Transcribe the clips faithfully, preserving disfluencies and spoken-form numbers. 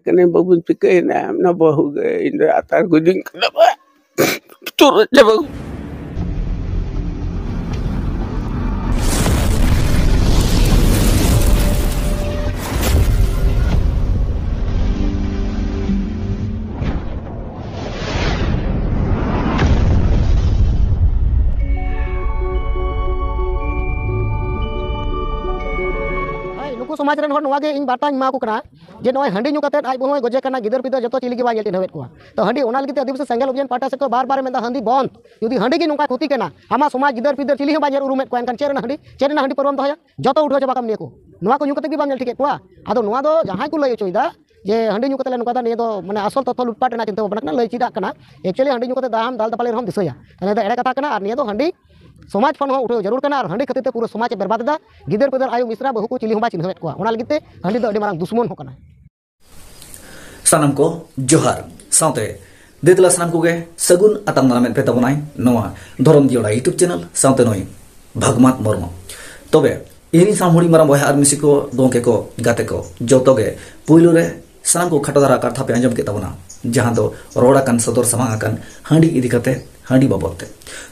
ᱠᱟᱱᱟᱭ, ᱵᱟᱹᱵᱩᱧ ᱪᱤᱠᱟᱹᱭᱮᱱᱟ? ᱚᱱᱟ ᱵᱟᱹᱦᱩ ᱜᱮ ᱤᱧ ᱫᱚ ᱟᱛᱟᱨ ᱜᱩᱡᱩᱧ ᱠᱟᱱᱟ ᱵᱟ᱾ ᱛᱩᱨ ᱪᱟᱵᱟ᱾ ᱦᱳᱭ, ᱱᱩᱠᱩ ᱥᱚᱢᱟᱡᱽ ᱨᱮᱱ ᱦᱚᱲ ᱱᱚᱣᱟ ᱜᱮ ᱤᱧ ᱵᱟᱨᱛᱟᱧ ᱮᱢᱟ ᱠᱚ ᱠᱟᱱᱟ ᱡᱮ ᱱᱚᱜᱼᱚᱭ ᱦᱟᱺᱰᱤ ᱧᱩ ᱠᱟᱛᱮᱫ ᱟᱡ ᱵᱟᱹᱦᱩ ᱦᱚᱸᱭ ᱜᱚᱡᱮ ᱠᱟᱱᱟ, ᱜᱤᱫᱟᱹᱨ ᱯᱤᱫᱟᱹᱨ ᱡᱚᱛᱚ ᱪᱤᱞᱤ ᱜᱮ ᱵᱟᱭ ᱧᱮᱞ ᱪᱤᱱᱦᱟᱹᱣᱮᱫ ᱠᱚᱣᱟ᱾ ᱛᱚ ᱦᱟᱺᱰᱤ, ᱚᱱᱟ ᱞᱟᱹᱜᱤᱫ ᱛᱮ ᱟᱹᱫᱤᱵᱟᱹᱥᱤ ᱥᱮᱸᱜᱮᱞ ᱚᱵᱷᱤᱭᱟᱱ ᱯᱟᱦᱴᱟ ᱥᱮᱫ ᱠᱷᱚᱱ ᱵᱟᱨ ᱵᱟᱨ ᱢᱮᱱᱫᱟ, ᱦᱟᱺᱰᱤ ᱵᱚᱱᱫ᱾ ᱡᱩᱫᱤ ᱦᱟᱺᱰᱤ ᱜᱮ ᱱᱚᱝᱠᱟ ᱠᱷᱚᱛᱤ ᱠᱟᱱᱟ, ᱟᱢᱟᱜ ᱥᱚᱢᱟᱡᱽ ᱜᱤᱫᱟᱹᱨ ᱯᱤᱫᱟᱹᱨ ᱪᱤᱞᱤ ᱦᱚᱸ ᱵᱟᱭ ᱧᱮᱞ ᱩᱨᱩᱢᱮᱫ ᱠᱚᱣᱟ, ᱮᱱᱠᱷᱟᱱ ᱪᱮᱫ ᱨᱮᱱᱟᱜ ᱦᱟᱺᱰᱤ, ᱪᱮᱫ ᱨᱮᱱᱟᱜ ᱦᱟᱺᱰᱤ ᱯᱟᱹᱨᱣᱟᱹᱢ ᱫᱚᱦᱚᱭᱟ? ᱡᱚᱛᱚ ᱩᱰᱷᱟᱹᱣ ᱪᱟᱵᱟ ᱠᱟᱢ ᱱᱤᱭᱟᱹ ᱠᱚ᱾ ᱱᱚᱣᱟ ᱠᱚ ᱧᱩ ᱠᱟᱛᱮ ᱜᱮ ᱵᱟᱢ ᱧᱮᱞ ᱴᱷᱤᱠᱮᱫ ᱠᱚᱣᱟ? ᱟᱫᱚ ᱱᱚᱣᱟ ᱫᱚ ᱡᱟᱦᱟᱸᱭ ᱠᱚ ᱞᱟᱹᱭ ᱦᱚᱪᱚᱭᱮᱫᱟ ᱡᱮ ᱦᱟᱺᱰᱤ ᱧᱩ ᱠᱟᱛᱮ ᱞᱮ ᱱᱚᱝᱠᱟ ᱫᱚ, ᱱᱤᱭᱟᱹ ᱫᱚ ᱢᱟᱱᱮ ᱟᱥᱚᱞ ᱛᱚᱛᱛᱷᱚ ᱞᱩᱴᱯᱟᱴ ᱨᱮᱱᱟᱜ ᱪᱤᱱᱛᱟᱹ ᱵᱷᱟᱵᱽᱱᱟ ᱠᱟᱱᱟ, ᱞᱟᱹᱭ ᱪᱮᱫᱟᱜ ᱠᱟᱱᱟ᱾ Actually ᱦᱟᱺᱰᱤ ᱧᱩ ᱠᱟᱛᱮ ᱫᱟᱢ ᱫᱟᱞ ᱫᱟᱯᱟᱞ ᱨᱮᱦᱚᱸᱢ ᱫᱤᱥᱟᱹᱭᱟ, ᱛᱟᱦᱞᱮ ᱫᱚ ᱮᱲᱮ ᱠᱟᱛᱷᱟ ᱠᱟᱱᱟ᱾ ᱟᱨ ᱱᱤᱭᱟᱹ ᱫᱚ ᱦᱟᱺᱰᱤ ᱥᱚᱢᱟᱡᱽ ᱠᱷᱚᱱ ᱦᱚᱸ ᱩᱴᱷᱟᱹᱣ ᱡᱟᱹᱨᱩᱲ ᱠᱟᱱᱟ᱾ ᱟᱨ ᱦᱟᱺᱰᱤ ᱠᱷᱟᱹᱛᱤᱨ ᱛᱮ ᱯᱩᱨᱟᱹ ᱥᱚᱢᱟᱡᱽ ᱮ ᱵᱮᱨᱵᱟᱫ ᱮᱫᱟ, ᱜᱤᱫᱟᱹᱨ ᱯᱤᱫᱟᱹᱨ, ᱟᱭᱳ, ᱢᱤᱥᱨᱟ, ᱵᱟᱹᱦᱩ ᱠᱚ ᱪᱤᱞᱤ ᱦᱚᱸ ᱵᱟᱭ ᱪᱤᱱᱦᱟᱹᱣᱮᱫ ᱠᱚᱣᱟ᱾ ᱚᱱᱟ ᱞᱟᱹᱜᱤᱫ ᱛᱮ ᱦᱟᱺᱰᱤ ᱫᱚ ᱟᱹᱰᱤ ᱢᱟᱨᱟᱝ ᱫᱩᱥᱢᱚᱱ ᱦᱚᱸ ᱠᱟᱱᱟ᱾ ᱥᱟᱱᱟᱢ ᱠᱚ ᱡᱚᱦᱟᱨ, ᱥᱟᱶᱛᱮ ᱫᱮᱫᱞᱟ ᱥᱟᱱᱟᱢ ᱠᱚᱜᱮ ᱥᱟᱹᱜᱩᱱ ᱟᱛᱟᱝ ᱫᱟᱨᱟᱢᱮᱫ ᱯᱮ ᱛᱟᱵᱚᱱᱟᱭ ᱱᱚᱣᱟ ᱫᱷᱚᱨᱚᱢ ᱡᱤᱭᱚᱲᱟ YouTube channel ᱥᱟᱶᱛᱮ ᱱᱩᱭ ᱵᱷᱟᱜᱽᱢᱟᱛ ᱢᱩᱨᱢᱩ᱾ ᱛᱚᱵᱮ ᱤᱧ ᱥᱟᱶ ᱦᱩᱰᱤᱧ ᱢᱟᱨᱟᱝ ᱵᱚᱭᱦᱟ ᱟᱨ ᱢᱤᱥᱤ ᱠᱚ, ᱜᱚᱢᱠᱮ ᱠᱚ, ᱜᱟᱛᱮ ᱠᱚ, ᱡᱚᱛᱚ ᱜᱮ ᱯᱩᱭᱞᱩ ᱨᱮ ᱥᱟᱱᱟᱢ ᱠᱚ ᱠᱷᱟᱴᱚ ᱫᱷᱟᱨᱟ ᱠᱟᱛᱷᱟ ᱯᱮ ᱟᱸᱡᱚᱢ ᱠᱮᱫ ᱛᱟᱵᱚᱱᱟ, ᱡᱟᱦᱟᱸ ᱫᱚ ᱨᱚᱲ ᱟᱠᱟᱱ, ᱥᱚᱫᱚᱨ ᱥᱟᱢᱟᱝ ᱟᱠᱟᱱ ᱦᱟᱺᱰᱤ ᱤᱫᱤ ᱠᱟᱛᱮ, ᱦᱟᱺᱰᱤ ᱵᱟᱵᱚᱫ ᱛᱮ᱾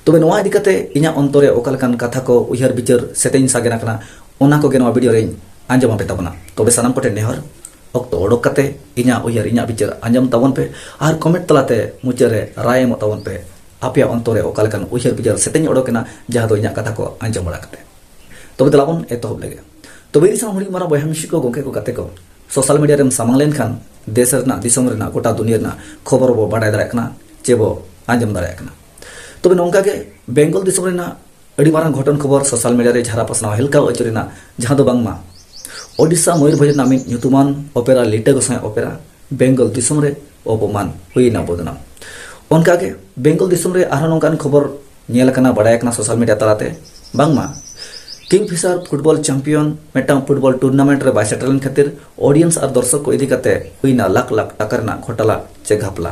ᱛᱚᱵᱮ ᱱᱚᱣᱟ ᱤᱫᱤ ᱠᱟᱛᱮ ᱤᱧᱟᱹᱜ ᱚᱱᱛᱚᱨ ᱨᱮ ᱚᱠᱟ ᱞᱮᱠᱟᱱ ᱠᱟᱛᱷᱟ ᱠᱚ ᱩᱭᱦᱟᱹᱨ ᱵᱤᱪᱟᱹᱨ ᱥᱮᱛᱮᱧ ᱥᱟᱜᱮᱱ ᱟᱠᱟᱱᱟ, ᱚᱱᱟ ᱠᱚᱜᱮ ᱱᱚᱣᱟ video ᱨᱮᱧ ᱟᱸᱡᱚᱢ ᱟᱯᱮ ᱛᱟᱵᱚᱱᱟ᱾ ᱛᱚᱵᱮ ᱥᱟᱱᱟᱢ ᱠᱚᱴᱷᱮᱱ ᱱᱮᱦᱚᱨ, ᱚᱠᱛᱚ ᱚᱰᱚᱠ ᱠᱟᱛᱮ ᱤᱧᱟᱹᱜ ᱩᱭᱦᱟᱹᱨ, ᱤᱧᱟᱹᱜ ᱵᱤᱪᱟᱹᱨ ᱟᱸᱡᱚᱢ ᱛᱟᱵᱚᱱ ᱯᱮ ᱟᱨ comment ᱛᱟᱞᱟᱛᱮ ᱢᱩᱪᱟᱹᱫ ᱨᱮ ᱨᱟᱭ ᱮᱢᱚᱜ ᱛᱟᱵᱚᱱ ᱯᱮ᱾ ᱟᱯᱮᱭᱟᱜ ᱚᱱᱛᱚᱨ ᱨᱮ ᱚᱠᱟ ᱞᱮᱠᱟᱱ ᱩᱭᱦᱟᱹᱨ ᱵᱤᱪᱟᱹᱨ ᱥᱮᱛᱮᱧ ᱚᱰᱚᱠ ᱮᱱᱟ, ᱡᱟᱦᱟᱸ ᱫᱚ ᱤᱧᱟᱹᱜ ᱠᱟᱛᱷᱟ ᱠᱚ ᱟᱸᱡᱚᱢ ᱵᱟᱲᱟ ᱠᱟᱛᱮ᱾ ᱛᱚᱵᱮ ᱫᱮᱞᱟ ᱵᱚᱱ ᱮᱛᱚᱦᱚᱵ ᱞᱮᱜᱮ᱾ ᱛᱚᱵᱮ ᱤᱧ ᱥᱟᱶ ᱦᱩᱰᱤᱧ ᱢᱟᱨᱟᱝ ᱵᱚᱭᱦᱟ ᱢᱤᱥᱤ ᱠᱚ, ᱜᱚᱢᱠᱮ ᱠᱚ, ᱜᱟᱛᱮ ᱠᱚ, social media ᱨᱮᱢ ᱥᱟᱢᱟᱝ ᱞᱮᱱᱠᱷᱟᱱ ᱫᱮᱥ ᱨᱮᱱᱟᱜ, ᱫᱤᱥᱚᱢ ᱨᱮᱱᱟᱜ, ᱜᱚᱴᱟ ᱫᱩᱱᱤᱭᱟᱹ ᱨᱮᱱᱟᱜ ᱠᱷᱚᱵᱚᱨ ᱵᱚ ᱵᱟᱰᱟᱭ ᱫᱟᱲᱮᱭᱟᱜ ᱠᱟᱱᱟ ᱪᱮ ᱵᱚ ᱟᱸᱡᱚᱢ ᱫᱟᱲᱮᱭᱟᱜ ᱠᱟᱱᱟ᱾ ᱛᱚᱵᱮ ᱱᱚᱝᱠᱟ ᱜᱮ ᱵᱮᱝᱜᱚᱞ ᱫᱤᱥᱚᱢ ᱨᱮᱱᱟᱜ ᱟᱹᱰᱤ ᱢᱟᱨᱟᱝ ᱜᱷᱚᱴᱚᱱ ᱠᱷᱚᱵᱚᱨ social media ᱨᱮ ᱡᱷᱟᱨᱟ ᱯᱟᱥᱱᱟᱣ ᱦᱮᱞᱠᱟᱣ ᱟᱹᱪᱩᱨ ᱮᱱᱟ, ᱡᱟᱦᱟᱸ ᱫᱚ ᱵᱟᱝᱢᱟ ᱳᱰᱤᱥᱟ ᱢᱚᱭᱩᱨᱵᱷᱚᱸᱡᱽ ᱨᱮᱱᱟᱜ ᱢᱤᱫ ᱧᱩᱛᱩᱢᱟᱱ ᱚᱯᱮᱨᱟ ᱞᱤᱴᱟᱹ ᱜᱚᱸᱥᱟᱭ ᱚᱯᱮᱨᱟ ᱵᱮᱝᱜᱚᱞ ᱫᱤᱥᱚᱢ ᱨᱮ ᱚᱯᱚᱢᱟᱱ ᱦᱩᱭᱱᱟ ᱵᱚᱫᱱᱟᱢ᱾ ᱚᱱᱠᱟᱜᱮ ᱵᱮᱝᱜᱚᱞ ᱫᱤᱥᱚᱢ ᱨᱮ ᱟᱨᱦᱚᱸ ᱱᱚᱝᱠᱟᱱ ᱠᱷᱚᱵᱚᱨ ᱧᱮᱞ ᱟᱠᱟᱱᱟ, ᱵᱟᱰᱟᱭ ᱟᱠᱟᱱᱟ social media ᱛᱟᱞᱟᱛᱮ, ᱵᱟᱝᱢᱟ ᱠᱤᱝᱯᱷᱤᱥᱟᱨ ᱯᱷᱩᱴᱵᱚᱞ ᱪᱟᱢᱯᱤᱭᱚᱱ ᱢᱤᱫᱴᱟᱝ ᱯᱷᱩᱴᱵᱚᱞ tournament ᱨᱮ ᱵᱟᱭ ᱥᱮᱴᱮᱨ ᱞᱮᱱ ᱠᱷᱟᱹᱛᱤᱨ audience ᱟᱨ ᱫᱚᱨᱥᱚᱠ ᱠᱚ ᱤᱫᱤ ᱠᱟᱛᱮ ᱦᱩᱭᱱᱟ ᱞᱟᱠᱷ ᱞᱟᱠᱷ ᱴᱟᱠᱟ ᱨᱮᱱᱟᱜ ᱜᱷᱚᱴᱟᱞᱟ ᱪᱮ ᱜᱷᱟᱯᱞᱟ᱾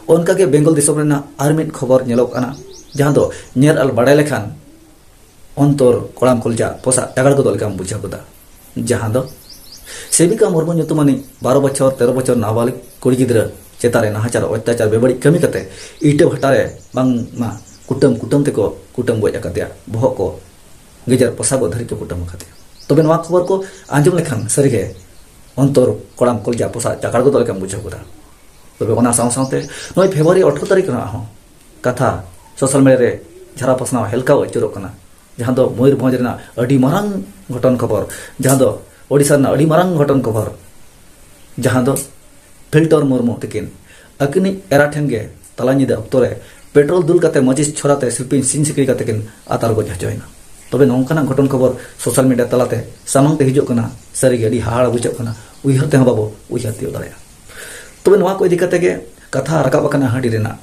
ᱚᱱᱠᱟᱜᱮ ᱵᱮᱝᱜᱚᱞ ᱫᱤᱥᱚᱢ ᱨᱮᱱᱟᱜ ᱟᱨ ᱢᱤᱫ ᱠᱷᱚᱵᱚᱨ ᱧᱮᱞᱚᱜ ᱠᱟᱱᱟ, ᱡᱟᱦᱟᱸ ᱫᱚ ᱧᱮᱞ ᱟᱨ ᱵᱟᱰᱟᱭ ᱞᱮᱠᱷᱟᱱ ᱚᱱᱛᱚᱨ ᱠᱚᱲᱟᱢ ᱠᱚᱞᱡᱟ ᱯᱚᱥᱟᱜ ᱴᱟᱜᱟᱲ ᱜᱚᱫᱚᱜ ᱞᱮᱠᱟᱢ ᱵᱩᱡᱷᱟᱹᱣ ᱜᱚᱫᱟ, ᱡᱟᱦᱟᱸ ᱫᱚ ᱥᱮᱵᱤᱠᱟ ᱢᱩᱨᱢᱩ ᱧᱩᱛᱩᱢᱟᱱᱤᱡ ᱵᱟᱨᱚ ᱵᱚᱪᱷᱚᱨ ᱛᱮᱨᱚ ᱵᱚᱪᱷᱚᱨ ᱱᱟᱵᱟᱞᱤᱜ ᱠᱩᱲᱤ ᱜᱤᱫᱽᱨᱟᱹ ᱪᱮᱛᱟᱱ ᱨᱮ ᱱᱟᱦᱟᱪᱟᱨ, ᱚᱛᱛᱟᱪᱟᱨ, ᱵᱮᱵᱟᱹᱲᱤᱡ ᱠᱟᱹᱢᱤ ᱠᱟᱛᱮ ᱤᱴᱟᱹ ᱵᱷᱟᱴᱟ ᱨᱮ ᱵᱟᱝᱢᱟ ᱠᱩᱴᱟᱹᱢ ᱠᱩᱴᱟᱹᱢ ᱛᱮᱠᱚ ᱠᱩᱴᱟᱹᱢ ᱜᱚᱡ ᱟᱠᱟᱫᱮᱭᱟ, ᱵᱚᱦᱚᱜ ᱠᱚ ᱜᱮᱡᱮᱨ ᱯᱚᱥᱟᱜᱚᱜ ᱫᱷᱟᱹᱨᱤᱡ ᱠᱚ ᱠᱩᱴᱟᱹᱢ ᱟᱠᱟᱫᱮᱭᱟ᱾ ᱛᱚᱵᱮ ᱱᱚᱣᱟ ᱠᱷᱚᱵᱚᱨ ᱠᱚ ᱟᱸᱡᱚᱢ ᱞᱮᱠᱷᱟᱱ ᱥᱟᱹᱨᱤᱜᱮ ᱚᱱᱛᱚᱨ ᱠᱚᱲᱟᱢ ᱠᱚᱞᱡᱟ ᱯᱚᱥᱟᱜ ᱪᱟᱠᱟᱲ ᱜᱚᱫᱚᱜ ᱞᱮᱠᱟᱢ ᱵᱩᱡᱷᱟᱹᱣ ᱜᱚᱫᱟ᱾ ᱛᱚᱵᱮ ᱚᱱᱟ ᱥᱟᱶ ᱥᱟᱶᱛᱮ ᱱᱚᱜᱼᱚᱭ ᱯᱷᱮᱵᱽᱨᱩᱣᱟᱨᱤ ᱟᱴᱷᱨᱚ ᱛᱟᱹᱨᱤᱠᱷ ᱨᱮᱱᱟᱜ ᱦᱚᱸ ᱠᱟᱛᱷᱟ ᱥᱳᱥᱟᱞ ᱢᱤᱰᱤᱭᱟ ᱨᱮ ᱡᱷᱟᱨᱟ ᱯᱟᱥᱱᱟᱣ ᱦᱮᱞᱠᱟᱣ ᱟᱹᱪᱩᱨᱚᱜ ᱠᱟᱱᱟ, ᱡᱟᱦᱟᱸ ᱫᱚ ᱢᱚᱭᱩᱨᱵᱷᱚᱸᱡᱽ ᱨᱮᱱᱟᱜ ᱟᱹᱰᱤ ᱢᱟᱨᱟᱝ ᱜᱷᱚᱴᱚᱱ ᱠᱷᱚᱵᱚᱨ, ᱡᱟᱦᱟᱸ ᱫᱚ ᱳᱰᱤᱥᱟ ᱨᱮᱱᱟᱜ ᱟᱹᱰᱤ ᱢᱟᱨᱟᱝ ᱜᱷᱚᱴᱚᱱ ᱠᱷᱚᱵᱚᱨ, ᱡᱟᱦᱟᱸ ᱫᱚ ᱯᱷᱤᱞᱴᱚᱨ ᱢᱩᱨᱢᱩ ᱛᱤᱠᱤᱱ ᱟᱹᱠᱤᱱᱤᱡ ᱮᱨᱟ ᱴᱷᱮᱱ ᱜᱮ ᱛᱟᱞᱟ ᱧᱤᱫᱟᱹ ᱚᱠᱛᱚ ᱨᱮ ᱯᱮᱴᱨᱳᱞ ᱫᱩᱞ ᱠᱟᱛᱮ ᱢᱟᱹᱪᱤᱥ ᱪᱷᱚᱨᱟ ᱛᱮ ᱥᱤᱞᱯᱤᱧ ᱥᱤᱧ ᱥᱤᱠᱲᱤ ᱠᱟᱛᱮ ᱠᱤᱱ ᱟᱛᱟᱨ ᱜᱚᱡ ᱦᱚᱪᱚᱭᱮᱱᱟ᱾ ᱛᱚᱵᱮ ᱱᱚᱝᱠᱟᱱᱟᱜ ᱜᱷᱚᱴᱚᱱ ᱠᱷᱚᱵᱚᱨ ᱥᱳᱥᱟᱞ ᱢᱤᱰᱤᱭᱟ ᱛᱟᱞᱟᱛᱮ ᱥᱟᱢᱟᱝ ᱛᱮ ᱦᱤᱡᱩᱜ ᱠᱟᱱᱟ, ᱥᱟᱹᱨᱤᱜᱮ ᱟᱹᱰᱤ ᱦᱟᱦᱟᱲᱟ ᱵᱩᱡᱷᱟᱹᱜ ᱠᱟᱱᱟ, ᱩᱭᱦᱟᱹᱨ ᱛᱮᱦᱚᱸ ᱵᱟᱵᱚ ᱩᱭᱦᱟᱹᱨ ᱛᱤᱭᱳᱜ ᱫᱟᱲᱮᱭᱟᱜᱼᱟ᱾ ᱛᱚᱵᱮ ᱱᱚᱣᱟ ᱠᱚ ᱤᱫᱤ ᱠᱟᱛᱮ ᱜᱮ ᱠᱟᱛᱷᱟ ᱨᱟᱠᱟᱵ ᱟᱠᱟᱱᱟ ᱦᱟᱺᱰᱤ ᱨᱮᱱᱟᱜ,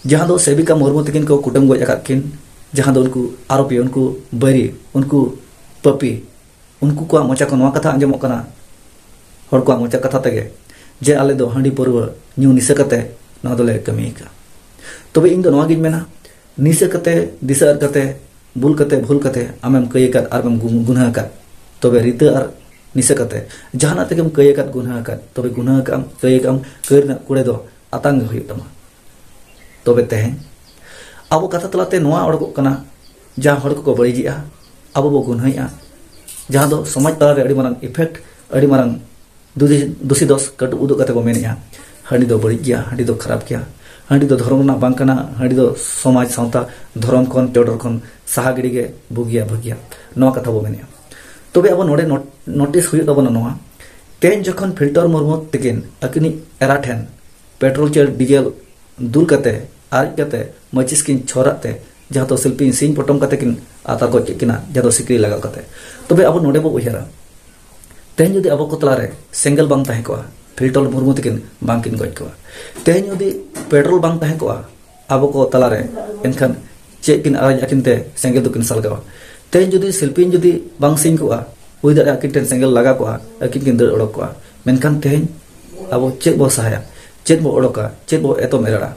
ᱡᱟᱦᱟᱸ ᱫᱚ ᱥᱮᱵᱤᱠᱟ ᱢᱩᱨᱢᱩ ᱛᱤᱠᱤᱱ ᱠᱚ ᱠᱩᱴᱟᱹᱢ ᱜᱚᱡ ᱟᱠᱟᱫ ᱠᱤᱱ, ᱡᱟᱦᱟᱸ ᱫᱚ ᱩᱱᱠᱩ ᱟᱨᱳᱯᱤ, ᱩᱱᱠᱩ ᱵᱟᱹᱭᱨᱤ, ᱩᱱᱠᱩ ᱯᱟᱹᱯᱤ, ᱩᱱᱠᱩ ᱠᱚᱣᱟᱜ ᱢᱚᱪᱟ ᱠᱷᱚᱱ ᱱᱚᱣᱟ ᱠᱟᱛᱷᱟ ᱟᱸᱡᱚᱢᱚᱜ ᱠᱟᱱᱟ, ᱦᱚᱲ ᱠᱚᱣᱟᱜ ᱢᱚᱪᱟ ᱠᱟᱛᱷᱟ ᱛᱮᱜᱮ, ᱡᱮ ᱟᱞᱮ ᱫᱚ ᱦᱟᱺᱰᱤ ᱯᱟᱹᱨᱣᱟᱹ ᱧᱩ ᱱᱤᱥᱟᱹ ᱠᱟᱛᱮ ᱱᱚᱣᱟ ᱫᱚᱞᱮ ᱠᱟᱹᱢᱤ ᱟᱠᱟᱫᱼᱟ᱾ ᱛᱚᱵᱮ ᱤᱧ ᱫᱚ ᱱᱚᱣᱟ ᱜᱤᱧ ᱢᱮᱱᱟ, ᱱᱤᱥᱟᱹ ᱠᱟᱛᱮ, ᱫᱤᱥᱟᱹ ᱟᱫ ᱠᱟᱛᱮ, ᱵᱩᱞ ᱠᱟᱛᱮ, ᱵᱷᱩᱞ ᱠᱟᱛᱮ ᱟᱢᱮᱢ ᱠᱟᱹᱭ ᱟᱠᱟᱫ ᱟᱨ ᱮᱢ ᱜᱩ-, ᱜᱩᱱᱦᱟᱹ ᱟᱠᱟᱫ, ᱛᱚᱵᱮ ᱨᱤᱛᱟᱹ ᱟᱨ ᱱᱤᱥᱟᱹ ᱠᱟᱛᱮ ᱡᱟᱦᱟᱱᱟᱜ ᱛᱮᱜᱮᱢ ᱠᱟᱹᱭ ᱟᱠᱟᱫ, ᱜᱩᱱᱦᱟᱹ ᱟᱠᱟᱫ, ᱛᱚᱵᱮ ᱜᱩᱱᱦᱟᱹ ᱟᱠᱟᱫ ᱟᱢ, ᱠᱟᱹᱭ ᱟᱠᱟᱫ ᱟᱢ, ᱠᱟᱹᱭ ᱨᱮᱱᱟᱜ ᱠᱩᱲᱟᱹ ᱫᱚ ᱟᱛᱟᱝ ᱜᱮ ᱦᱩᱭᱩᱜ ᱛᱟᱢᱟ᱾ ᱛᱚᱵᱮ ᱛᱮᱦᱮᱧ ᱟᱵᱚ ᱠᱟᱛᱷᱟ ᱛᱟᱞᱟᱛᱮ ᱱᱚᱣᱟ ᱚᱰᱚᱠᱚᱜ ᱠᱟᱱᱟ, ᱡᱟᱦᱟᱸ ᱦᱚᱲ ᱠᱚᱠᱚ ᱵᱟᱹᱲᱤᱡᱮᱜᱼᱟ, ᱟᱵᱚ ᱵᱚ ᱜᱩᱱᱦᱟᱹᱭᱮᱜᱼᱟ, ᱡᱟᱦᱟᱸ ᱫᱚ ᱥᱚᱢᱟᱡᱽ ᱛᱟᱞᱟᱨᱮ ᱟᱹᱰᱤ ᱢᱟᱨᱟᱝ ᱤᱯᱷᱮᱠᱴ, ᱟᱹᱰᱤ ᱢᱟᱨᱟᱝ ᱫᱩᱥᱤ, ᱫᱩᱥᱤ ᱫᱚᱥ ᱠᱟᱹᱴᱩᱵ ᱩᱫᱩᱜ ᱠᱟᱛᱮ ᱵᱚ ᱢᱮᱱᱮᱜᱼᱟ, ᱦᱟᱺᱰᱤ ᱫᱚ ᱵᱟᱹᱲᱤᱡ ᱜᱮᱭᱟ, ᱦᱟᱺᱰᱤ ᱫᱚ ᱠᱷᱟᱨᱟᱯ ᱜᱮᱭᱟ, ᱦᱟᱺᱰᱤ ᱫᱚ ᱫᱷᱚᱨᱚᱢ ᱨᱮᱱᱟᱜ ᱵᱟᱝ ᱠᱟᱱᱟ, ᱦᱟᱺᱰᱤ ᱫᱚ ᱥᱚᱢᱟᱡᱽ, ᱥᱟᱶᱛᱟ, ᱫᱷᱚᱨᱚᱢ ᱠᱷᱚᱱ, ᱪᱚᱰᱚᱨ ᱠᱷᱚᱱ ᱥᱟᱦᱟ ᱜᱤᱰᱤ ᱜᱮ ᱵᱩᱜᱤᱭᱟ, ᱵᱷᱟᱹᱜᱤᱭᱟ, ᱱᱚᱣᱟ ᱠᱟᱛᱷᱟ ᱵᱚ ᱢᱮᱱᱮᱜᱼᱟ᱾ ᱛᱚᱵᱮ ᱟᱵᱚ ᱱᱚᱰᱮ ᱱᱳᱴ-, ᱱᱳᱴᱤᱥ ᱦᱩᱭᱩᱜ ᱛᱟᱵᱚᱱᱟ ᱱᱚᱣᱟ, ᱛᱮᱦᱮᱧ ᱡᱚᱠᱷᱚᱱ ᱯᱷᱤᱞᱴᱚᱨ ᱢᱩᱨᱢᱩ ᱛᱤᱠᱤᱱ ᱟᱹᱠᱤᱱᱤᱡ ᱮᱨᱟ ᱴᱷᱮᱱ ᱯᱮᱴᱨᱳᱞ ᱪᱮ ᱰᱤᱡᱮᱞ ᱫᱩᱞ ᱠᱟᱛᱮ, ᱟᱨᱮᱡ ᱠᱟᱛᱮ, ᱢᱟᱹᱪᱤᱥ ᱠᱤᱱ ᱪᱷᱚᱨᱟᱜ ᱛᱮ, ᱡᱟᱦᱟᱸ ᱫᱚ ᱥᱤᱞᱯᱤᱧ ᱥᱤᱧ ᱯᱚᱴᱚᱢ ᱠᱟᱛᱮ ᱠᱤᱱ ᱟᱛᱟᱨ ᱜᱚᱡ ᱠᱮᱫ ᱠᱤᱱᱟ, ᱡᱟᱦᱟᱸ ᱫᱚ ᱥᱤᱠᱲᱤ ᱞᱟᱜᱟᱣ ᱠᱟᱛᱮ᱾ ᱛᱚᱵᱮ ᱟᱵᱚ ᱱᱚᱰᱮ ᱵᱚ ᱩᱭᱦᱟᱹᱨᱟ, ᱛᱮᱦᱮᱧ ᱡᱩᱫᱤ ᱟᱵᱚ ᱠᱚ ᱛᱟᱞᱟᱨᱮ ᱥᱮᱸᱜᱮᱞ ᱵᱟᱝ ᱛᱟᱦᱮᱸ ᱠᱚᱜᱼᱟ, ᱯᱷᱤᱞᱴᱚᱨ ᱢᱩᱨᱢᱩ ᱛᱤᱠᱤᱱ ᱵᱟᱝ ᱠᱤᱱ ᱜᱚᱡ ᱠᱚᱜᱼᱟ᱾ ᱛᱮᱦᱮᱧ ᱡᱩᱫᱤ ᱯᱮᱴᱨᱳᱞ ᱵᱟᱝ ᱛᱟᱦᱮᱸ ᱠᱚᱜᱼᱟ ᱟᱵᱚ ᱠᱚ ᱛᱟᱞᱟᱨᱮ, ᱮᱱᱠᱷᱟᱱ ᱪᱮᱫ ᱠᱤᱱ ᱟᱨᱮᱡ ᱟᱹᱠᱤᱱ ᱛᱮ ᱥᱮᱸᱜᱮᱞ ᱫᱚᱠᱤᱱ ᱥᱟᱞᱜᱟᱣᱟ? ᱛᱮᱦᱮᱧ ᱡᱩᱫᱤ ᱥᱤᱞᱯᱤᱧ ᱡᱩᱫᱤ ᱵᱟᱝ ᱥᱤᱧ ᱠᱚᱜᱼᱟ, ᱦᱩᱭ ᱫᱟᱲᱮᱭᱟᱜᱼᱟ ᱟᱹᱠᱤᱱ ᱴᱷᱮᱱ ᱥᱮᱸᱜᱮᱞ ᱞᱟᱜᱟᱣ ᱠᱚᱜᱼᱟ, ᱟᱹᱠᱤᱱ ᱠᱤᱱ ᱫᱟᱹᱲ ᱚᱰᱚᱠ ᱠᱚᱜᱼᱟ᱾ ᱢᱮᱱᱠᱷᱟᱱ ᱛᱮᱦᱮᱧ ᱟᱵᱚ ᱪᱮᱫ ᱵᱚ ᱥᱟᱦᱟᱭᱟ, ᱪᱮᱫ ᱵᱚ ᱚᱰᱚᱠᱟ, ᱪᱮᱫ ᱵᱚ ᱮᱛᱚᱢ ᱮᱨᱮᱲᱟ?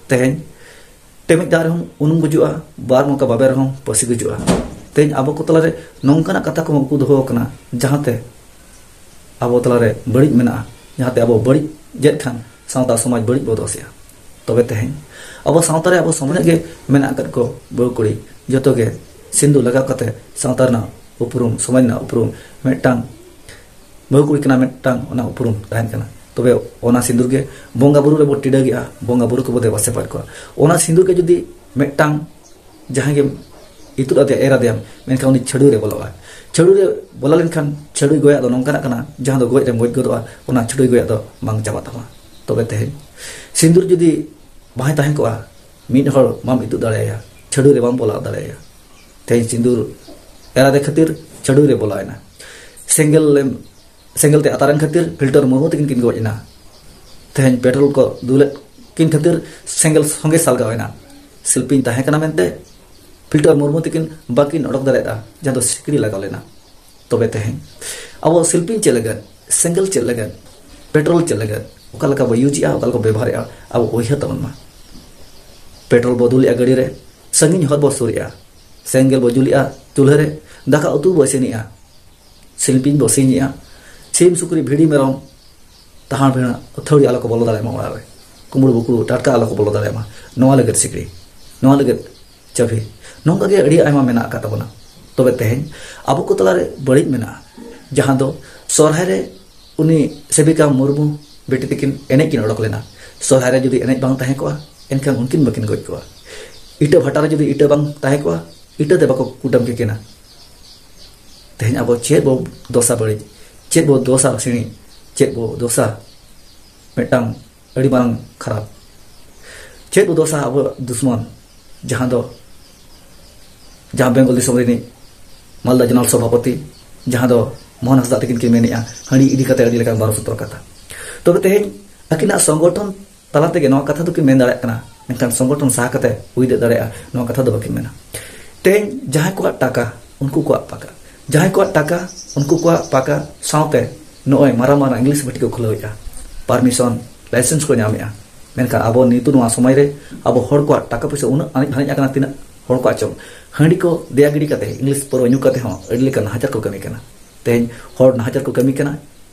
ᱛᱮᱦᱮᱧ ᱴᱮᱢᱮᱡ ᱫᱟᱜ ᱨᱮᱦᱚᱸ ᱩᱱᱩᱢ ᱜᱩᱡᱩᱜᱼᱟ, ᱵᱟᱨ ᱢᱚᱠᱟ ᱵᱟᱵᱮᱨ ᱨᱮᱦᱚᱸ ᱯᱟᱹᱥᱤ ᱜᱩᱡᱩᱜᱼᱟ᱾ ᱛᱮᱦᱮᱧ ᱟᱵᱚ ᱠᱚ ᱛᱟᱞᱟᱨᱮ ᱱᱚᱝᱠᱟᱱᱟᱜ ᱠᱟᱛᱷᱟ ᱠᱚᱦᱚᱸ ᱩᱠᱩ ᱫᱚᱦᱚ ᱟᱠᱟᱱᱟ, ᱡᱟᱦᱟᱸᱛᱮ ᱟᱵᱚ ᱛᱟᱞᱟᱨᱮ ᱵᱟᱹᱲᱤᱡ ᱢᱮᱱᱟᱜᱼᱟ, ᱡᱟᱦᱟᱸᱛᱮ ᱟᱵᱚ ᱵᱟᱹᱲᱤᱡ ᱡᱮᱫ ᱠᱷᱟᱱ ᱥᱟᱶᱛᱟ ᱥᱚᱢᱟᱡᱽ ᱵᱟᱹᱲᱤᱡ ᱵᱚ ᱫᱚᱥᱮᱜᱼᱟ᱾ ᱛᱚᱵᱮ ᱛᱮᱦᱮᱧ ᱟᱵᱚ ᱥᱟᱶᱛᱟ ᱨᱮ ᱟᱵᱚ ᱥᱚᱢᱟᱡᱽ ᱜᱮ ᱢᱮᱱᱟᱜ ᱟᱠᱟᱫ ᱠᱚ ᱵᱟᱹᱦᱩ ᱠᱩᱲᱤ, ᱡᱚᱛᱚ ᱜᱮ ᱥᱤᱸᱫᱩᱨ ᱞᱟᱜᱟᱣ ᱠᱟᱛᱮ ᱥᱟᱶᱛᱟ ᱨᱮᱱᱟᱜ ᱩᱯᱨᱩᱢ, ᱥᱚᱢᱟᱡᱽ ᱨᱮᱱᱟᱜ ᱩᱯᱨᱩᱢ, ᱢᱤᱫᱴᱟᱝ ᱵᱟᱹᱦᱩ ᱠᱩᱲᱤ ᱠᱟᱱᱟ, ᱢᱤᱫᱴᱟᱝ ᱚᱱᱟ ᱩᱯᱨᱩᱢ ᱛᱟᱦᱮᱱ ᱠᱟᱱᱟ᱾ ᱛᱚᱵᱮ ᱚᱱᱟ ᱥᱤᱸᱫᱩᱨ ᱜᱮ ᱵᱚᱸᱜᱟ ᱵᱩᱨᱩ ᱨᱮᱵᱚ ᱴᱤᱰᱟᱹᱜᱮᱜᱼᱟ, ᱵᱚᱸᱜᱟ ᱵᱩᱨᱩ ᱠᱚᱵᱚ ᱫᱮᱵᱟ ᱥᱮᱵᱟᱭᱮᱫ ᱠᱚᱣᱟ᱾ ᱚᱱᱟ ᱥᱤᱸᱫᱩᱨ ᱜᱮ ᱡᱩᱫᱤ ᱢᱤᱫᱴᱟᱝ ᱡᱟᱦᱟᱸᱭ ᱜᱮᱢ ᱤᱛᱩᱫ ᱟᱫᱮᱭᱟ, ᱮᱨ ᱟᱫᱮᱭᱟᱢ, ᱢᱮᱱᱠᱷᱟᱱ ᱩᱱᱤ ᱪᱷᱟᱹᱰᱩᱭ ᱨᱮ ᱵᱚᱞᱚᱜᱼᱟ᱾ ᱪᱷᱟᱹᱰᱩᱭ ᱨᱮ ᱵᱚᱞᱚ ᱞᱮᱱᱠᱷᱟᱱ ᱪᱷᱟᱹᱰᱩᱭ ᱜᱚᱭᱟᱜ ᱫᱚ ᱱᱚᱝᱠᱟᱱᱟᱜ ᱠᱟᱱᱟ, ᱡᱟᱦᱟᱸ ᱫᱚ ᱜᱚᱡ ᱨᱮᱢ ᱜᱚᱡ ᱜᱚᱫᱚᱜᱼᱟ, ᱚᱱᱟ ᱪᱷᱟᱹᱰᱩᱭ ᱜᱚᱭᱟᱜ ᱫᱚ ᱵᱟᱝ ᱪᱟᱵᱟᱜ ᱛᱟᱢᱟ᱾ ᱛᱚᱵᱮ ᱛᱮᱦᱮᱧ ᱥᱤᱸᱫᱩᱨ ᱡᱩᱫᱤ ᱵᱟᱭ ᱛᱟᱦᱮᱸ ᱠᱚᱜᱼᱟ, ᱢᱤᱫ ᱦᱚᱲ ᱵᱟᱢ ᱤᱛᱩᱫ ᱫᱟᱲᱮᱭᱟᱭᱟ, ᱪᱷᱟᱹᱰᱩᱭ ᱨᱮ ᱵᱟᱢ ᱵᱚᱞᱚ ᱫᱟᱲᱮᱭᱟᱭᱟ᱾ ᱛᱮᱦᱮᱧ ᱥᱤᱸᱫᱩᱨ ᱮᱨ ᱟᱫᱮ ᱠᱷᱟᱹᱛᱤᱨ ᱪᱷᱟᱹᱰᱩᱭ ᱨᱮ ᱵᱚᱞᱚᱭᱮᱱᱟ᱾ ᱥᱮᱸᱜᱮᱞ ᱮᱢ ᱥᱮᱸᱜᱮᱞ ᱛᱮ ᱟᱛᱟᱨᱮᱱ ᱠᱷᱟᱹᱛᱤᱨ ᱯᱷᱤᱞᱴᱟᱨ ᱢᱩᱨᱢᱩ ᱛᱟᱹᱠᱤᱱ ᱠᱤᱱ ᱜᱚᱡ ᱮᱱᱟ᱾ ᱛᱮᱦᱮᱧ ᱯᱮᱴᱨᱳᱞ ᱠᱚ ᱫᱩᱞᱮᱫ ᱠᱤᱱ ᱠᱷᱟᱹᱛᱤᱨ ᱥᱮᱸᱜᱮᱞ ᱥᱚᱸᱜᱮ ᱥᱟᱞᱜᱟᱣ ᱮᱱᱟ᱾ ᱥᱤᱞᱯᱤᱧ ᱛᱟᱦᱮᱸ ᱠᱟᱱᱟ ᱢᱮᱱᱛᱮ ᱯᱷᱤᱞᱴᱟᱨ ᱢᱩᱨᱢᱩ ᱛᱟᱹᱠᱤᱱ ᱵᱟᱹᱠᱤᱱ ᱚᱰᱚᱠ ᱫᱟᱲᱮᱭᱟᱫᱼᱟ, ᱡᱟᱦᱟᱸ ᱫᱚ ᱥᱤᱠᱲᱤ ᱞᱟᱜᱟᱣ ᱞᱮᱱᱟ᱾ ᱛᱚᱵᱮ ᱛᱮᱦᱮᱧ ᱟᱵᱚ ᱥᱤᱞᱯᱤᱧ ᱪᱮᱫ ᱞᱟᱹᱜᱤᱫ, ᱥᱮᱸᱜᱮᱞ ᱪᱮᱫ ᱞᱟᱹᱜᱤᱫ, ᱯᱮᱴᱨᱳᱞ ᱪᱮᱫ ᱞᱟᱹᱜᱤᱫ, ᱚᱠᱟ ᱞᱮᱠᱟ ᱵᱚ ᱤᱭᱩᱡᱽ ᱮᱜᱼᱟ, ᱚᱠᱟ ᱞᱮᱠᱟ ᱵᱚ ᱵᱮᱵᱚᱦᱟᱨᱮᱜᱼᱟ, ᱟᱵᱚ ᱩᱭᱦᱟᱹᱨ ᱛᱟᱵᱚᱱ ᱢᱟ᱾ ᱯᱮᱴᱨᱳᱞ ᱵᱚ ᱫᱩᱞᱮᱜᱼᱟ ᱜᱟᱹᱰᱤ ᱨᱮ, ᱥᱟᱺᱜᱤᱧ ᱦᱚᱨ ᱵᱚ ᱥᱩᱨᱮᱜᱼᱟ, ᱥᱮᱸᱜᱮᱞ ᱵᱚ ᱡᱩᱞᱮᱜᱼᱟ ᱪᱩᱞᱦᱟᱹ ᱨᱮ, ᱫᱟᱠᱟ ᱩᱛᱩ ᱵᱚ ᱤᱥᱤᱱᱮᱜᱼᱟ, ᱥᱤᱞᱯᱤᱧ ᱵᱚ ᱥᱤᱧᱮᱜᱼᱟ, ᱥᱤᱢ ᱥᱩᱠᱨᱤ ᱵᱷᱤᱰᱤ ᱢᱮᱨᱚᱢ ᱛᱟᱦᱟᱸᱲ ᱵᱷᱤᱲᱟᱹ ᱟᱹᱛᱷᱟᱹᱣᱲᱤ ᱟᱞᱚ ᱠᱚ ᱵᱚᱞᱚ ᱫᱟᱲᱮᱭᱟᱜ ᱢᱟ ᱚᱲᱟᱜ ᱨᱮ, ᱠᱩᱢᱵᱽᱲᱩ ᱵᱩᱠᱩᱲᱩ ᱴᱟᱴᱠᱟ ᱟᱞᱚ ᱠᱚ ᱵᱚᱞᱚ ᱫᱟᱲᱮᱭᱟᱜ ᱢᱟ, ᱱᱚᱣᱟ ᱞᱟᱹᱜᱤᱫ ᱥᱤᱠᱲᱤ, ᱱᱚᱣᱟ ᱞᱟᱹᱜᱤᱫ ᱪᱟᱹᱵᱷᱤ, ᱱᱚᱝᱠᱟ ᱜᱮ ᱟᱹᱰᱤ ᱟᱭᱢᱟ ᱢᱮᱱᱟᱜ ᱟᱠᱟᱫ ᱛᱟᱵᱚᱱᱟ᱾ ᱛᱚᱵᱮ ᱛᱮᱦᱮᱧ ᱟᱵᱚ ᱠᱚ ᱛᱟᱞᱟᱨᱮ ᱵᱟᱹᱲᱤᱡ ᱢᱮᱱᱟᱜᱼᱟ, ᱡᱟᱦᱟᱸ ᱫᱚ ᱥᱚᱨᱦᱟᱭ ᱨᱮ ᱩᱱᱤ ᱥᱮᱵᱤᱠᱟ ᱢᱩᱨᱢᱩ ᱵᱤᱴᱤ ᱛᱟᱹᱠᱤᱱ ᱮᱱᱮᱡ ᱠᱤᱱ ᱚᱰᱚᱠ ᱞᱮᱱᱟ᱾ ᱥᱚᱨᱦᱟᱭ ᱨᱮ ᱡᱩᱫᱤ ᱮᱱᱮᱡ ᱵᱟᱝ ᱛᱟᱦᱮᱸ ᱠᱚᱜᱼᱟ, ᱮᱱᱠᱷᱟᱱ ᱩᱱᱠᱤᱱ ᱵᱟᱹᱠᱤᱱ ᱜᱚᱡ ᱠᱚᱜᱼᱟ᱾ ᱤᱴᱟᱹ ᱵᱷᱟᱴᱟ ᱨᱮ ᱡᱩᱫᱤ ᱤᱴᱟᱹ ᱵᱟᱝ ᱛᱟᱦᱮᱸ ᱠᱚᱜᱼᱟ, ᱤᱴᱟᱹ ᱛᱮ ᱵᱟᱠᱚ ᱠᱩᱴᱟᱹᱢ ᱠᱮᱠᱤᱱᱟ᱾ ᱛᱮᱦᱮᱧ ᱟᱵᱚ ᱪᱮᱫ ᱵᱚ ᱫᱚᱥᱟ ᱵᱟᱹᱲᱤᱡ, ᱪᱮᱫ ᱵᱚ ᱫᱚᱥᱟ ᱥᱤᱬᱤᱡ, ᱪᱮᱫ ᱵᱚ ᱫᱚᱥᱟ ᱢᱤᱫᱴᱟᱝ ᱟᱹᱰᱤ ᱢᱟᱨᱟᱝ ᱠᱷᱟᱨᱟᱯ? ᱪᱮᱫ ᱵᱚ ᱫᱚᱥᱟ ᱟᱵᱚ ᱫᱩᱥᱢᱚᱱ, ᱡᱟᱦᱟᱸ ᱫᱚ, ᱡᱟᱦᱟᱸ ᱵᱮᱝᱜᱚᱞ ᱫᱤᱥᱚᱢ ᱨᱤᱱᱤᱡ ᱢᱟᱞᱫᱟ ᱡᱚᱱᱟᱞ ᱥᱚᱵᱷᱟᱯᱚᱛᱤ, ᱡᱟᱦᱟᱸ ᱫᱚ ᱢᱳᱦᱚᱱ ᱦᱟᱸᱥᱫᱟ ᱛᱟᱹᱠᱤᱱ ᱠᱤᱱ ᱢᱮᱱᱮᱜᱼᱟ, ᱦᱟᱺᱰᱤ ᱤᱫᱤ ᱠᱟᱛᱮ ᱟᱹᱰᱤ ᱞᱮᱠᱟᱱ ᱵᱟᱨᱚ ᱥᱚᱛᱨᱚ ᱠᱟᱛᱷᱟ᱾ ᱛᱚᱵᱮ ᱛᱮᱦᱮᱧ ᱟᱹᱠᱤᱱᱟᱜ ᱥᱚᱝᱜᱚᱴᱷᱚᱱ ᱛᱟᱞᱟ ᱛᱮᱜᱮ ᱱᱚᱣᱟ ᱠᱟᱛᱷᱟ ᱫᱚᱠᱤᱱ ᱢᱮᱱ ᱫᱟᱲᱮᱭᱟᱜ ᱠᱟᱱᱟ, ᱢᱮᱱᱠᱷᱟᱱ ᱥᱚᱝᱜᱚᱴᱷᱚᱱ ᱥᱟᱦᱟ ᱠᱟᱛᱮ ᱦᱩᱭ ᱫᱟᱲᱮᱭᱟᱜᱼᱟ, ᱱᱚᱣᱟ ᱠᱟᱛᱷᱟ ᱫᱚ ᱵᱟᱹᱠᱤᱱ ᱢᱮᱱᱟ᱾ ᱛᱮᱦᱮᱧ ᱡᱟᱦᱟᱸᱭ ᱠᱚᱣᱟᱜ ᱴᱟᱠᱟ, ᱩᱱᱠᱩ ᱠᱚᱣᱟᱜ ᱯᱟᱠᱟ, ᱡᱟᱦᱟᱸᱭ ᱠᱚᱣᱟᱜ ᱴᱟᱠᱟ, ᱩᱱᱠᱩ ᱠᱚᱣᱟᱜ ᱯᱟᱠᱟ ᱥᱟᱶᱛᱮ ᱱᱚᱜᱼᱚᱭ ᱢᱟᱨᱟᱝ ᱢᱟᱨᱟᱝ ᱤᱝᱞᱤᱥ ᱵᱷᱟᱹᱴᱤ ᱠᱚ ᱠᱷᱩᱞᱟᱹᱣᱮᱫᱼᱟ, ᱯᱟᱨᱢᱤᱥᱚᱱ, ᱞᱟᱭᱥᱮᱱᱥ ᱠᱚ ᱧᱟᱢᱮᱫᱼᱟ᱾ ᱢᱮᱱᱠᱷᱟᱱ ᱟᱵᱚ ᱱᱤᱛᱚᱜ ᱱᱚᱣᱟ ᱥᱚᱢᱚᱭ ᱨᱮ ᱟᱵᱚ ᱦᱚᱲ ᱠᱚᱣᱟᱜ ᱴᱟᱠᱟ ᱯᱚᱭᱥᱟ ᱩᱱᱟᱹᱜ ᱟᱱᱮᱡ ᱫᱷᱟᱱᱮᱡ ᱟᱠᱟᱱᱟ, ᱛᱤᱱᱟᱹᱜ ᱦᱚᱲ ᱠᱚᱣᱟᱜ ᱪᱚᱝ ᱦᱟᱺᱰᱤ ᱠᱚ ᱫᱮᱭᱟ ᱜᱤᱰᱤ ᱠᱟᱛᱮ ᱤᱝᱞᱤᱥ ᱯᱟᱹᱣᱨᱟᱹ ᱧᱩ ᱠᱟᱛᱮ ᱦᱚᱸ ᱟᱹᱰᱤ ᱞᱮᱠᱟᱱ ᱱᱟᱦᱟᱪᱟᱨ ᱠᱚ ᱠᱟᱹᱢᱤ ᱠᱟᱱᱟ᱾ ᱛᱮᱦᱮᱧ ᱦᱚᱲ ᱱᱟᱦᱟᱪᱟᱨ ᱠᱚ ᱠᱟᱹᱢᱤ ᱠᱟᱱᱟ,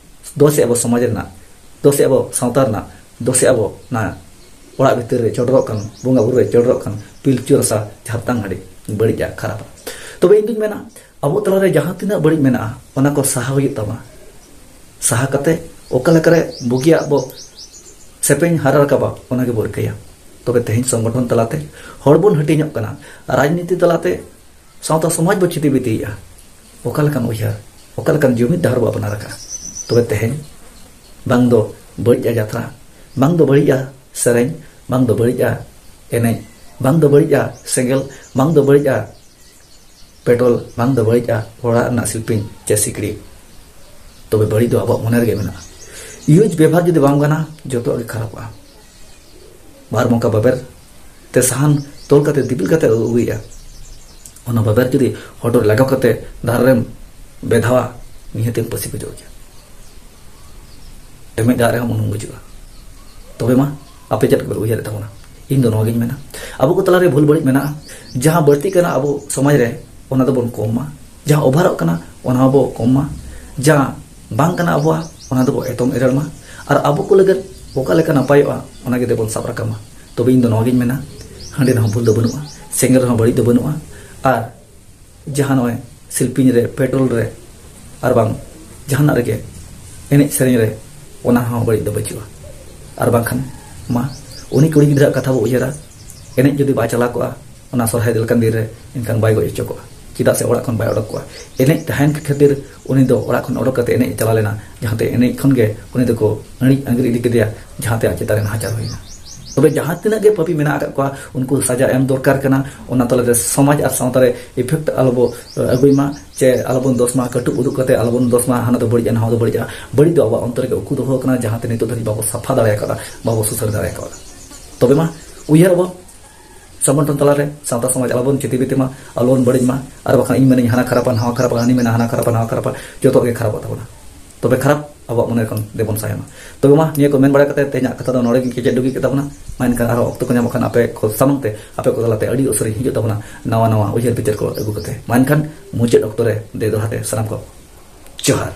ᱫᱚᱥᱮ ᱟᱵᱚ ᱥᱚᱢᱟᱡᱽ ᱨᱮᱱᱟᱜ, ᱫᱚᱥᱮ ᱟᱵᱚ ᱥᱟᱶᱛᱟ ᱨᱮᱱᱟᱜ, ᱫᱚᱥᱮ ᱟᱵᱚ ᱱᱟ ᱚᱲᱟᱜ ᱵᱷᱤᱛᱤᱨ ᱨᱮ ᱪᱚᱰᱚᱨᱚᱜ ᱠᱟᱱ, ᱵᱚᱸᱜᱟ ᱵᱩᱨᱩ ᱨᱮ ᱪᱚᱰᱚᱨᱚᱜ ᱠᱟᱱ ᱯᱤᱞᱪᱩ ᱨᱟᱥᱟ ᱡᱷᱟᱯᱛᱟᱝ ᱦᱟᱺᱰᱤ, ᱵᱟᱹᱲᱤᱡᱼᱟ, ᱠᱷᱟᱨᱟᱯᱟ᱾ ᱛᱚᱵᱮ ᱤᱧ ᱫᱩᱧ ᱢᱮᱱᱟ, ᱟᱵᱚ ᱛᱟᱞᱟᱨᱮ ᱡᱟᱦᱟᱸ ᱛᱤᱱᱟᱹᱜ ᱵᱟᱹᱲᱤᱡ ᱢᱮᱱᱟᱜᱼᱟ, ᱚᱱᱟ ᱠᱚ ᱥᱟᱦᱟ ᱦᱩᱭᱩᱜ ᱛᱟᱢᱟ᱾ ᱥᱟᱦᱟ ᱠᱟᱛᱮ ᱚᱠᱟ ᱞᱮᱠᱟᱨᱮ ᱵᱩᱜᱤᱭᱟᱜ ᱵᱚ ᱥᱮᱯᱮᱧ ᱦᱟᱨᱟ ᱨᱟᱠᱟᱵᱟ, ᱚᱱᱟ ᱜᱮᱵᱚ ᱨᱤᱠᱟᱹᱭᱟ᱾ ᱛᱚᱵᱮ ᱛᱮᱦᱮᱧ ᱥᱚᱝᱜᱚᱴᱷᱚᱱ ᱛᱟᱞᱟᱛᱮ ᱦᱚᱲ ᱵᱚᱱ ᱦᱟᱹᱴᱤᱧᱚᱜ ᱠᱟᱱᱟ, ᱨᱟᱡᱽᱱᱤᱛᱤ ᱛᱟᱞᱟᱛᱮ ᱥᱟᱶᱛᱟ ᱥᱚᱢᱟᱡᱽ ᱵᱚ ᱪᱷᱤᱛᱤ ᱵᱤᱛᱤᱭᱮᱫᱼᱟ᱾ ᱚᱠᱟ ᱞᱮᱠᱟᱱ ᱩᱭᱦᱟᱹᱨ, ᱚᱠᱟ ᱞᱮᱠᱟᱱ ᱡᱩᱢᱤᱫ ᱰᱟᱦᱟᱨ ᱵᱚ ᱟᱯᱱᱟᱨ ᱟᱠᱟᱫᱼᱟ? ᱛᱚᱵᱮ ᱛᱮᱦᱮᱧ ᱵᱟᱝ ᱫᱚ ᱵᱟᱹᱲᱤᱡᱼᱟ ᱡᱟᱛᱨᱟ, ᱵᱟᱝ ᱫᱚ ᱵᱟᱹᱲᱤᱡᱼᱟ ᱥᱮᱨᱮᱧ, ᱵᱟᱝ ᱫᱚ ᱵᱟᱹᱲᱤᱡᱼᱟ ᱮᱱᱮᱡ, ᱵᱟᱝ ᱫᱚ ᱵᱟᱹᱲᱤᱡᱼᱟ ᱥᱮᱸᱜᱮᱞ, ᱵᱟᱝ ᱫᱚ ᱵᱟᱹᱲᱤᱡᱼᱟ ᱯᱮᱴᱨᱳᱞ, ᱵᱟᱝ ᱫᱚ ᱵᱟᱹᱲᱤᱡᱼᱟ ᱚᱲᱟᱜ ᱨᱮᱱᱟᱜ ᱥᱤᱞᱯᱤᱧ ᱪᱮ ᱥᱤᱠᱲᱤ᱾ ᱛᱚᱵᱮ ᱵᱟᱹᱲᱤᱡ ᱫᱚ ᱟᱵᱚᱣᱟᱜ ᱢᱚᱱᱮ ᱨᱮᱜᱮ ᱢᱮᱱᱟᱜᱼᱟ᱾ ᱤᱭᱩᱡᱽ ᱵᱮᱵᱷᱟᱨ ᱡᱩᱫᱤ ᱵᱟᱝ ᱜᱟᱱᱟ, ᱡᱚᱛᱚᱣᱟᱜ ᱜᱮ ᱠᱷᱟᱨᱟᱯᱚᱜᱼᱟ᱾ ᱵᱟᱨ ᱢᱚᱠᱟ ᱵᱟᱵᱮᱨ ᱛᱮ ᱥᱟᱦᱟᱱ ᱛᱚᱞ ᱠᱟᱛᱮ, ᱫᱤᱯᱤᱞ ᱠᱟᱛᱮ ᱟᱹᱜᱩᱭᱟ, ᱚᱱᱟ ᱵᱟᱵᱮᱨ ᱡᱩᱫᱤ ᱦᱚᱴᱚᱜ ᱨᱮ ᱞᱟᱜᱟᱣ ᱠᱟᱛᱮ ᱫᱷᱟᱨᱮ ᱨᱮᱢ ᱵᱮᱫᱷᱟᱣᱟ, ᱱᱤᱦᱟᱹᱛ ᱮᱢ ᱯᱟᱹᱥᱤ ᱜᱚᱡᱚᱜ ᱜᱮᱭᱟ᱾ ᱰᱮᱢᱮᱡ ᱫᱟᱜ ᱨᱮᱦᱚᱸ ᱩᱱᱩᱢ ᱜᱩᱡᱩᱜᱼᱟ᱾ ᱛᱚᱵᱮ ᱢᱟ, ᱟᱯᱮ ᱪᱮᱫ ᱯᱮ ᱩᱭᱦᱟᱹᱨᱮᱫ ᱛᱟᱵᱚᱱᱟ? ᱤᱧ ᱫᱚ ᱱᱚᱣᱟ ᱜᱤᱧ ᱢᱮᱱᱟ, ᱟᱵᱚ ᱠᱚ ᱛᱟᱞᱟᱨᱮ ᱵᱷᱩᱞ ᱵᱟᱹᱲᱤᱡ ᱢᱮᱱᱟᱜᱼᱟ᱾ ᱡᱟᱦᱟᱸ ᱵᱟᱹᱲᱛᱤᱜ ᱠᱟᱱᱟ ᱟᱵᱚ ᱥᱚᱢᱟᱡᱽ ᱨᱮ, ᱚᱱᱟ ᱫᱚᱵᱚᱱ ᱠᱚᱢ ᱢᱟ᱾ ᱡᱟᱦᱟᱸ ᱚᱵᱷᱟᱨᱚᱜ ᱠᱟᱱᱟ, ᱚᱱᱟ ᱦᱚᱸᱵᱚ ᱠᱚᱢ ᱢᱟ᱾ ᱡᱟᱦᱟᱸ ᱵᱟᱝ ᱠᱟᱱᱟ ᱟᱵᱚᱣᱟᱜ, ᱚᱱᱟ ᱫᱚᱵᱚ ᱮᱛᱚᱢ ᱮᱨᱮᱲ ᱢᱟ᱾ ᱟᱨ ᱟᱵᱚ ᱠᱚ ᱞᱟᱹᱜᱤᱫ ᱚᱠᱟ ᱞᱮᱠᱟ ᱱᱟᱯᱟᱭᱚᱜᱼᱟ, ᱚᱱᱟ ᱜᱮ ᱫᱮᱵᱚᱱ ᱥᱟᱵ ᱨᱟᱠᱟᱵ ᱢᱟ᱾ ᱛᱚᱵᱮ ᱤᱧ ᱫᱚ ᱱᱚᱣᱟ ᱜᱤᱧ ᱢᱮᱱᱟ, ᱦᱟᱺᱰᱤ ᱨᱮᱦᱚᱸ ᱵᱷᱩᱞ ᱫᱚ ᱵᱟᱹᱱᱩᱜᱼᱟ, ᱥᱮᱸᱜᱮᱞ ᱨᱮᱦᱚᱸ ᱵᱟᱹᱲᱤᱡ ᱫᱚ ᱵᱟᱹᱱᱩᱜᱼᱟ᱾ ᱟᱨ ᱡᱟᱦᱟᱸ ᱱᱚᱜᱼᱚᱭ ᱥᱤᱞᱯᱤᱧ ᱨᱮ, ᱯᱮᱴᱨᱳᱞ ᱨᱮ, ᱟᱨ ᱵᱟᱝ ᱡᱟᱦᱟᱱᱟᱜ ᱨᱮᱜᱮ, ᱮᱱᱮᱡ ᱥᱮᱨᱮᱧ ᱨᱮ, ᱚᱱᱟ ᱦᱚᱸ ᱵᱟᱹᱲᱤᱡ ᱫᱚ ᱵᱟᱹᱪᱩᱜᱼᱟ᱾ ᱟᱨ ᱵᱟᱝᱠᱷᱟᱱ ᱢᱟ, ᱩᱱᱤ ᱠᱩᱲᱤ ᱜᱤᱫᱽᱨᱟᱹᱣᱟᱜ ᱠᱟᱛᱷᱟ ᱵᱚ ᱩᱭᱦᱟᱹᱨᱟ, ᱮᱱᱮᱡ ᱡᱩᱫᱤ ᱵᱟᱭ ᱪᱟᱞᱟᱣ ᱠᱚᱜᱼᱟ ᱚᱱᱟ ᱥᱚᱨᱦᱟᱭ ᱞᱮᱠᱟᱱ ᱫᱤᱱ ᱨᱮ, ᱮᱱᱠᱷᱟᱱ ᱵᱟᱭ ᱜᱚᱡ ᱦᱚᱪᱚ ᱠᱚᱜᱼᱟ, ᱪᱮᱫᱟᱜ ᱥᱮ ᱚᱲᱟᱜ ᱠᱷᱚᱱ ᱵᱟᱭ ᱚᱰᱚᱠ ᱠᱚᱜᱼᱟ᱾ ᱮᱱᱮᱡ ᱛᱟᱦᱮᱱ ᱠᱷᱟᱹᱛᱤᱨ ᱩᱱᱤ ᱫᱚ ᱚᱲᱟᱜ ᱠᱷᱚᱱ ᱚᱰᱚᱠ ᱠᱟᱛᱮ ᱮᱱᱮᱡ ᱮ ᱪᱟᱞᱟᱣ ᱞᱮᱱᱟ, ᱡᱟᱦᱟᱸᱛᱮ ᱮᱱᱮᱡ ᱠᱷᱚᱱ ᱜᱮ ᱩᱱᱤ ᱫᱚᱠᱚ ᱟᱹᱬᱤᱡ ᱟᱝᱜᱽᱨᱤ ᱤᱫᱤ ᱠᱮᱫᱮᱭᱟ, ᱡᱟᱦᱟᱸᱛᱮ ᱟᱡ ᱪᱮᱛᱟᱱ ᱨᱮ ᱱᱟᱦᱟᱪᱟᱨ ᱦᱩᱭᱱᱟ᱾ ᱛᱚᱵᱮ ᱡᱟᱦᱟᱸ ᱛᱤᱱᱟᱹᱜ ᱜᱮ ᱯᱟᱹᱯᱤ ᱢᱮᱱᱟᱜ ᱟᱠᱟᱫ ᱠᱚᱣᱟ, ᱩᱱᱠᱩ ᱥᱟᱡᱟ ᱮᱢ ᱫᱚᱨᱠᱟᱨ ᱠᱟᱱᱟ᱾ ᱚᱱᱟ ᱛᱟᱞᱟᱛᱮ ᱥᱚᱢᱟᱡᱽ ᱟᱨ ᱥᱟᱶᱛᱟ ᱨᱮ effect ᱟᱞᱚ ᱵᱚ, ᱮ, ᱟᱹᱜᱩᱭ ᱢᱟ, ᱪᱮ ᱟᱞᱚ ᱵᱚᱱ ᱫᱳᱥ ᱢᱟ, ᱠᱟᱹᱴᱩᱵ ᱩᱫᱩᱜ ᱠᱟᱛᱮ ᱟᱞᱚ ᱵᱚᱱ ᱫᱳᱥ ᱢᱟ, ᱦᱟᱱᱟ ᱫᱚ ᱵᱟᱹᱲᱤᱡᱼᱟ, ᱱᱟᱣᱟ ᱫᱚ ᱵᱟᱹᱲᱤᱡᱼᱟ᱾ ᱵᱟᱹᱲᱤᱡ ᱫᱚ ᱟᱵᱚᱣᱟᱜ ᱚᱱᱛᱚᱨ ᱨᱮᱜᱮ ᱩᱠᱩ ᱫᱚᱦᱚ ᱟᱠᱟᱱᱟ, ᱡᱟᱦᱟᱸᱛᱮ ᱱᱤᱛᱚᱜ ᱫᱷᱟᱹᱵᱤᱡ ᱵᱟᱵᱚ ᱥᱟᱯᱷᱟ ᱫᱟᱲᱮ ᱟᱠᱟᱫᱟ, ᱵᱟᱵᱚ ᱥᱩᱥᱟᱹᱨ ᱫᱟᱲᱮ ᱟᱠᱟᱫᱟ᱾ ᱛᱚᱵᱮ ᱢᱟ, ᱩᱭᱦᱟᱹᱨ ᱟᱵᱚ, ᱥᱚᱝᱜᱚᱴᱷᱚᱱ ᱛᱟᱞᱟᱨᱮ, ᱥᱟᱶᱛᱟ ᱥᱚᱢᱟᱡᱽ ᱟᱞᱚ ᱵᱚᱱ ᱪᱷᱤᱛᱤ ᱵᱤᱛᱤ ᱢᱟ, ᱟᱞᱚ ᱵᱚᱱ ᱵᱟᱹᱲᱤᱡ ᱢᱟ, ᱟᱨ ᱵᱟᱠᱷᱟᱱ ᱤᱧ ᱢᱮᱱᱟᱧ ᱦᱟᱱᱟ ᱠᱷᱟᱨᱟᱯᱟ, ᱱᱟᱣᱟ ᱠᱷᱟᱨᱟᱯᱟ, ᱦᱟᱹᱱᱤ ᱢᱮᱱᱟ ᱦᱟᱱᱟ ᱠᱷᱟᱨᱟᱯᱟ, ᱱᱟᱣᱟ ᱠᱷᱟᱨᱟᱯᱟ, ᱡᱚᱛᱚᱣᱟᱜ ᱜᱮ ᱠᱷᱟᱨᱟᱯᱚᱜ ᱛᱟᱵᱚᱱᱟ᱾ ᱛᱚᱵᱮ ᱠᱷᱟᱨᱟᱯ ᱟᱵᱚᱣᱟᱜ ᱢᱚᱱᱮ ᱠᱷᱚᱱ ᱫᱮᱵᱚᱱ ᱥᱟᱦᱟᱭ ᱢᱟ᱾ ᱛᱚᱵᱮ ᱢᱟ, ᱱᱤᱭᱟᱹ ᱠᱚ ᱢᱮᱱ ᱵᱟᱲᱟ ᱠᱟᱛᱮ ᱛᱮᱦᱮᱧᱟᱜ ᱠᱟᱛᱷᱟ ᱫᱚ ᱱᱚᱰᱮ ᱜᱤᱧ ᱠᱮᱪᱮᱫ ᱰᱩᱜᱤ ᱠᱮᱫ ᱛᱟᱵᱚᱱᱟ᱾ ᱢᱟ ᱮᱱᱠᱷᱟᱱ ᱟᱨᱦᱚᱸ ᱚᱠᱛᱚ ᱠᱚ ᱧᱟᱢᱚᱜ ᱠᱷᱟᱱ ᱟᱯᱮ ᱠᱚ ᱥᱟᱢᱟᱝ ᱛᱮ, ᱟᱯᱮ ᱠᱚ ᱛᱟᱞᱟᱛᱮ ᱟᱹᱰᱤ ᱩᱥᱟᱹᱨᱟᱧ ᱦᱤᱡᱩᱜ ᱛᱟᱵᱚᱱᱟ ᱱᱟᱣᱟ ᱱᱟᱣᱟ ᱩᱭᱦᱟᱹᱨ ᱵᱤᱪᱟᱹᱨ ᱠᱚ ᱟᱹᱜᱩ ᱠᱟᱛᱮ᱾ ᱢᱟ ᱮᱱᱠᱷᱟᱱ ᱢᱩᱪᱟᱹᱫ ᱚᱠᱛᱚ ᱨᱮ ᱫᱮ ᱫᱚᱦᱲᱟ ᱛᱮ ᱥᱟᱱᱟᱢ ᱠᱚ ᱡᱚᱦᱟᱨ᱾